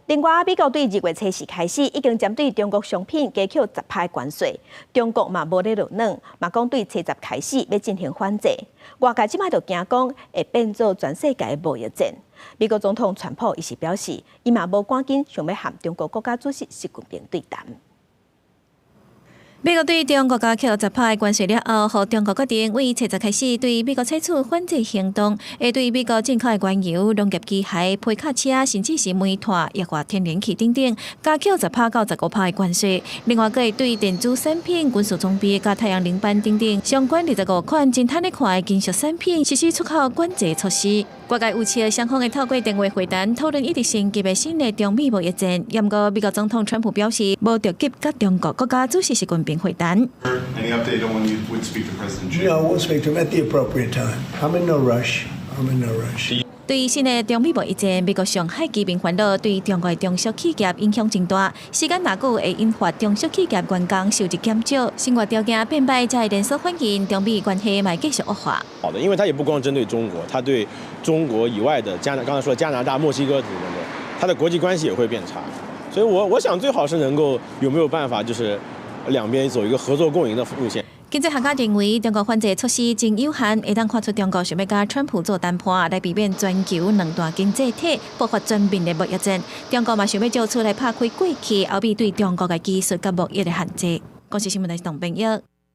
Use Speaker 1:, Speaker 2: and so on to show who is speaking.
Speaker 1: 另外，美國對2月初四開始已經針對中國商品加扣10趴關稅，中國嘛無咧落軟，嘛講對初十開始欲進行反制。外界這擺就驚講會變做全世界的貿易戰。美國總統川普伊是表示，伊嘛無趕緊想欲和中國國家主席習近平對談。
Speaker 2: 美國對中國加扣10趴關稅了後，予中國決定對初十開始對美國採取反制行動，會對美國進口的原油、農業機械、皮卡車，甚至是煤炭、液化天然氣等等，加扣10趴到15趴的關稅。另外，閣會對電子產品、軍事裝備、佮太陽能板等等相關25款真趁咧看的金屬產品實施出口管制措施。外界預測雙方會透過電話會談討論一直升級的新的中美貿易戰。毋過美國總統川普表示，無著急佮中國國家主席習近平會談。
Speaker 3: Any update on when you would speak to President Xi?
Speaker 4: No, we'll speak to him at the appropriate time. I'm in no rush. I'm in no rush.
Speaker 2: 對新的中美貿易戰，美國上海居民煩惱對中國的中小企業影響真大。時間若久會引發中小企業員工收入減少，生活條件變歹，才會連鎖反應，中美關係嘛會繼續惡化。
Speaker 5: 好的，因為它也不光針對中國，它對中國以外的剛才說加拿大、墨西哥等等，它的國際關係也會變差。所以我想最好是能夠有沒有辦法，就是兩邊走一個合作共贏的路線。
Speaker 2: 經濟學家認為，中國反制措施真有限，會當看出中國想欲佮川普做談判，來避免全球兩大經濟體爆發全面的貿易戰。中國嘛想欲藉此來拍開過去歐美對中國的技術佮貿易的限制。公視新聞台董編譯。